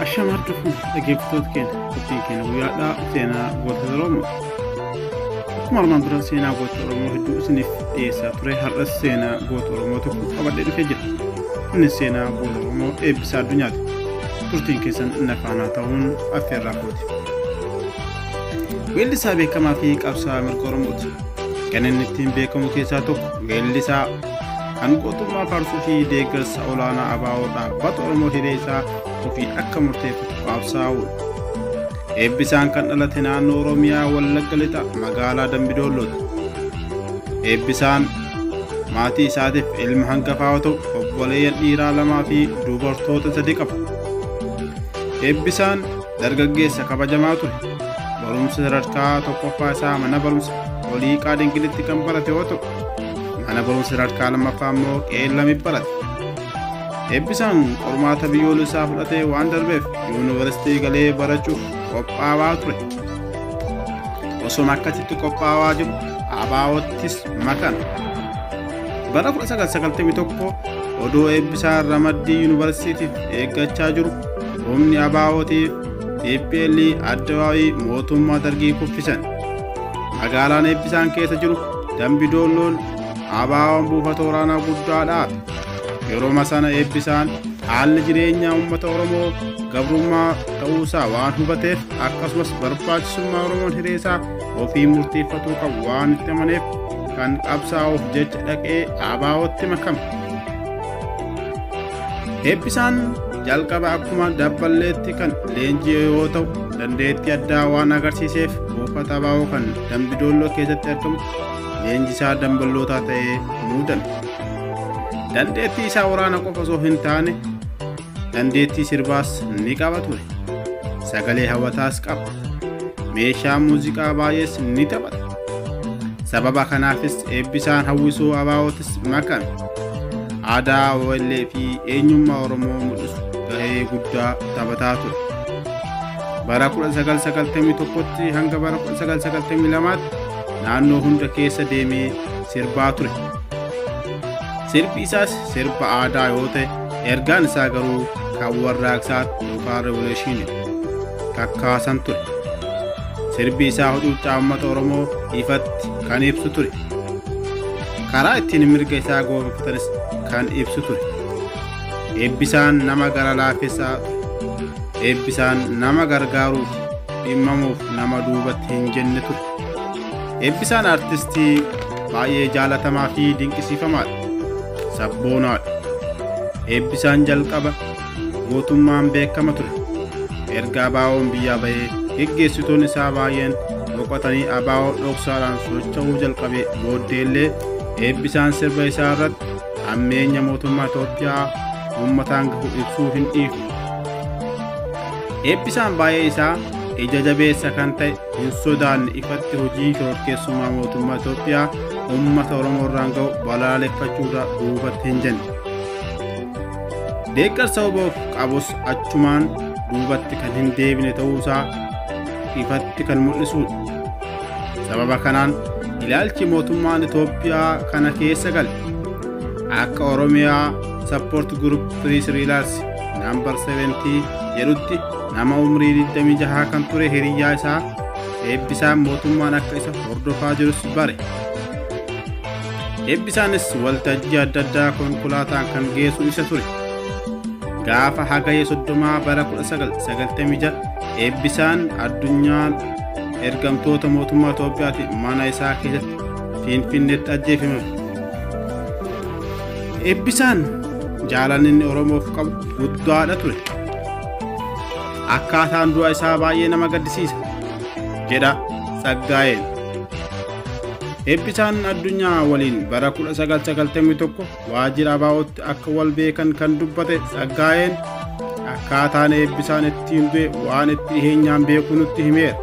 Ashama harka fuune dhaggeeffattoota keenya qophiin keenya guyyaadhaa seenaa gootota Oromoo. Akkuma armaan dura seenaa gootota Oromoo hedduu isiniif dhiyeessaa ture har'as seenaa goota Oromoo tokko qabadhee dhufee jira. Innis seenaa goota Oromoo Eebbisaa Addunyaati. Turtiin keessan na faanaa ta'uun affeerraa kooti. Weellisaa beekamaa fi qabsaa'aa mirga Oromooti. Kan inni ittiin beekamu keessaa tokko weellisaa kan gootummaa faarsuu fi deeggarsa olaanaa ABO dhaabbata Oromoo hiree isaa ofii akka murteeffatu qabsaa'uudha. Eebbisaan kan dhalate naannoo Oromiyaa Wallagga Lixa magaalaa Dambidoollooti. Eebbisaan maatii isaatiif ilma hangafaa yoo ta'u obboleeyyan dhiiraa 2 fi dubartoota 3 qaba. Eebbisaan dargaggeessa kabajamaa ture. Barumsa sadarkaa tokkoffaa isaa mana barumsa Oliiqaa Dingilitti kan barate yoo ta'u mana barumsa sadarkaa lammaffaa immoo Qeellami barate. Eebbisaan qormaata biyyoolessaa fudhatee waan darbeef yuunivarsiitii galee barachuuf qophaa'aa ture. Osuma akkasitti qophaa'aa jiru ABO'ttis makame. Bara 1991 odoo Eebbisaan ramaddii yuunivarsiitiif eeggachaa jiru humni ABO'tiif TPL Addawaawii mootummaa dargii kuffisan. Magaalaan Eebbisaan keessa jiru Dambidoolloon ABO'n buufata waraanaa guddaa dhaabe. Yeroo sana Eebbisaan haalli jireenya uummata Oromoo gabrummaa ta'uusaa waan hubateef akkasumas barbaachisummaa Oromoon hiree isaa ofii murteeffatuu qabu waan itti amaneef kan qabsaa'uuf jecha dhaqee ABO'tti makame. Eebbisaan jalqaba akkuma dabballeetti kan leenji'e yoo ta'u dandeettii addaa waan agarsiiseef buufata ABO kan Dambidolloo keessatti argamu leenjisaa damballootaa ta'ee muudame. Dandeettii isaa waraana qofa osoo hin taane dandeettii sirbaas ni qaba ture. Sagalee hawwataas qaba. Meeshaa muuziqaa baay'ees ni taphata. Sababa kanaafis Eebbisaan hawwisoo ABO'ttis makame. Aadaa wallee fi eenyummaa Oromoo mul'isu gahee guddaa taphataa ture. Bara 1991tti hanga bara 1992tti naannoo hunda keessa deemee sirbaa ture. Sirbi isaas sirba aadaa yoo ta'e ergaan isaa garuu kan warraaqsaa yookaan revolutionii kakkaasan ture. Sirbi isaa huccuuccaa uummata Oromoo ifatti kan ibsu ture. Karaa ittiin mirga isaa goonfatanis kan ibsu ture. Eebbisaan nama gara laafessaa ture. Eebbisaan nama gargaaruuf dhimmamuuf nama duubatti hin jenne ture. Eebbisaan artistii baay'ee jaalatamaa fi dinqisiifamaadha. Sabboonaadha. Eebbisaan jalqaba gootummaan beekama ture. Erga ABO'n biyyaa bahee geggeessitoonni isaa baay'een boqotanii ABO dhoksaadhaan socho'uu jalqabe booddeellee Eebbisaan sirba isaa irratti hammeenya mootummaa Itoophiyaa uummataan gahu ibsuu hin dhiifne. Eebbisaan baay'ee isaa ija jabeessa kan ta'e hin sodaanne ifatti hojii shororkeessummaa mootummaa Itoophiyaa uummata Oromoo irraan gahu balaaleffachuurraa duubatti hin jenne. Deeggarsa WBOf qabus achumaan duubatti kan hin deebine ta'uusaa ifatti kan mul'isudha. Sababa kanaan ilaalchi mootummaan Itoophiyaa kana keessa gale akka Oromiyaa Support Group Press Release number 70 jedhutti nama umrii 26 kan ture hiriyyaa isaa Eebbisaan mootummaan akka isa hordofaa jirus bare. Eebbisaanis waltajjii adda addaa konkolaataan kan geessu isa ture. Gaafa Hagayya 30 bara 1996 Eebbisaan addunyaan ergamtoota mootummaa Itoophiyaatiin mana isaa keessatti Finfinneetti ajjeefame. Eebbisaan jaalalli inni Oromoof qabu guddaadha ture. Akkaataan du'a isaa baay'ee nama gaddisiisa jedha Tsaggaayeen. Eebbisaan addunyaa waliin bara 1991 waajjira ABO'tti akka wal beekan kan dubbate Tsaggaayeen akkaataan Eebbisaan ittiin du'e waan itti dhiheenyaan beeku nutti himeera.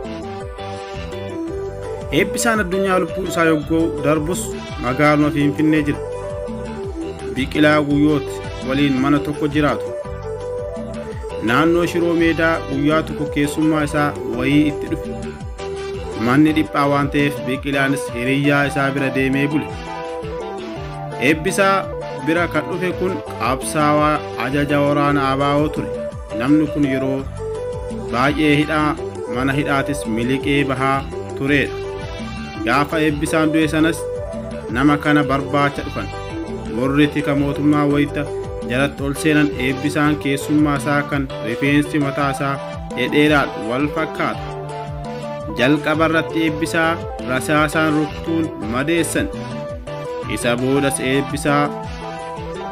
Eebbisaan addunyaa lubbuu isaa yogguu darbus magaaluma Finfinnee jira. Biqilaa Guyyooti waliin mana tokko jiraatu. Naannoo Shiroo Meedaa guyyaa tokko keessummaa isaa wayii itti dhufe. Manni dhiphaa waan ta'eef Biqilaanis hiriyyaa isaa bira deemee bule. Eebbisaa bira kan dhufe kun qabsaawaa ajaja waraana ABO ture. Namni kun yeroo baay'ee hidhaa mana hidhaatis miliqee bahaa turedha. Gaafa Eebbisaan du'e sanas nama kana barbaacha dhufan. Warri tika mootummaa wayita jalatti ol seenan Eebbisaan keessummaa isaa kan rifeensi mataa isaa dhedheeraan wal fakkaata. Jalqaba irratti Eebbisaa rasaasaan rukutuun madeessan. Isa boodas Eebbisaa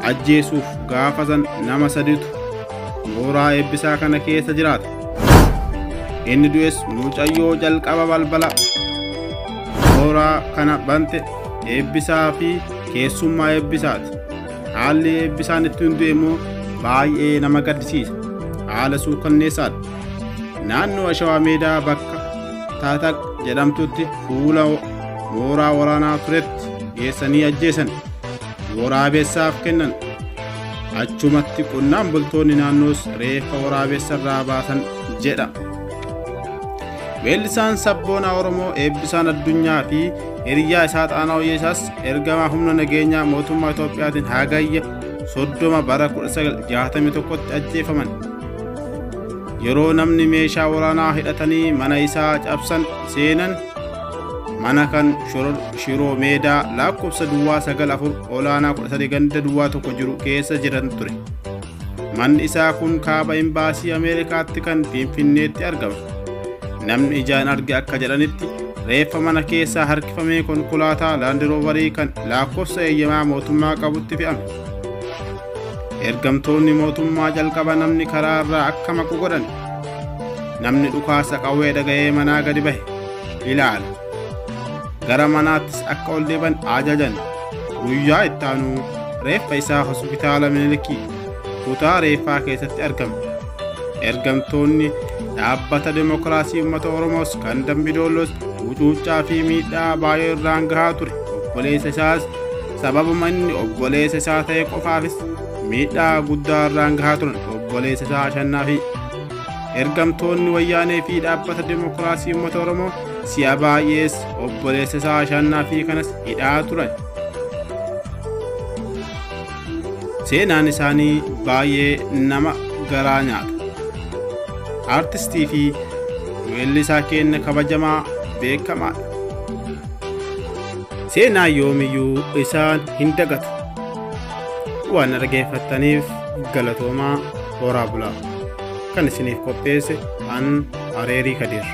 ajjeesuuf gaafa san nama saditu mooraa Eebbisaa kana keessa jiraata. Inni du'es mucayyoo jalqaba balbala mooraa kana bante Eebbisaa fi keessummaa Eebbisaati. Haalli Eebbisaan ittiin du'e immoo baay'ee nama gaddisiisa. Haala suukanneessaadha. Naannoo Ashawaa Meedaa bakka Taataq jedhamtutti fuula mooraa waraanaa turetti geessanii ajjeesan. Waraabessaaf kennan. Achumatti qonnaan bultoonni naannoos reeffa waraabessa irraa baasan jedha. Weellisaan sabboonaa Oromoo Eebbisaan Addunyaa fi hiriyaa isaa Xaanaa Hiyyeessaas ergamaa humna nageenyaa mootummaa Itoophiyaatiin hagayya 30 bara 1961tti ajjeefaman. Yeroo namni meeshaa waraanaa hidhatanii mana isaa cabsan seenan mana kan Shiroo Meedaa lakkoofsa duwwaa 94 olaanaa 13 ganda duwwaa 1 jiru keessa jiran ture. Manni isaa kun kaaba imbaasii Ameerikaatti kan Finfinneetti argama. Namni ijaan arge akka jedhanitti reeffa mana keessaa harkifamee konkolaataa laandiroovarii kan lakkoofsa eeyyamaa mootummaa qabutti fe'ame. Ergamtoonni mootummaa jalqaba namni karaa irraa akka maqu godhan. Namni dhukaasa qawwee dhaga'ee manaa gadi bahe ilaala. Gara manaattis akka ol deeban ajajan. Guyyaa itti aanu reeffa isaa hospitaala Minilikii kutaa reeffaa keessatti argame. Ergamtoonni dhaabbata Dimookiraasii Uummata Oromoos kan Dambidoollos wucuuccaa fi miidhaa baay'ee irraan gahaa ture. Obboleessa isaas sababuma inni obboleessa isaa ta'e qofaafis miidhaa guddaa irraan gahaa turan. Obboleessa isaa Ashannaa fi ergamtoonni wayyaanee fi dhaabbata Dimookiraasii Uummata Oromoo si'a baay'ees obboleessa isaa Ashannaa fi kanas hidhaa turan. Seenaan isaanii baay'ee nama garaa nyaata. Artistii fi weellisaa keenya kabajamaa beekamaadha. Seenaa yoomiyyuu isaan hin dagatu. Waan dhaggeeffattaniif galatoomaa, horaa bulaa. Kan isiniif qopheesse an Areerii Kadir.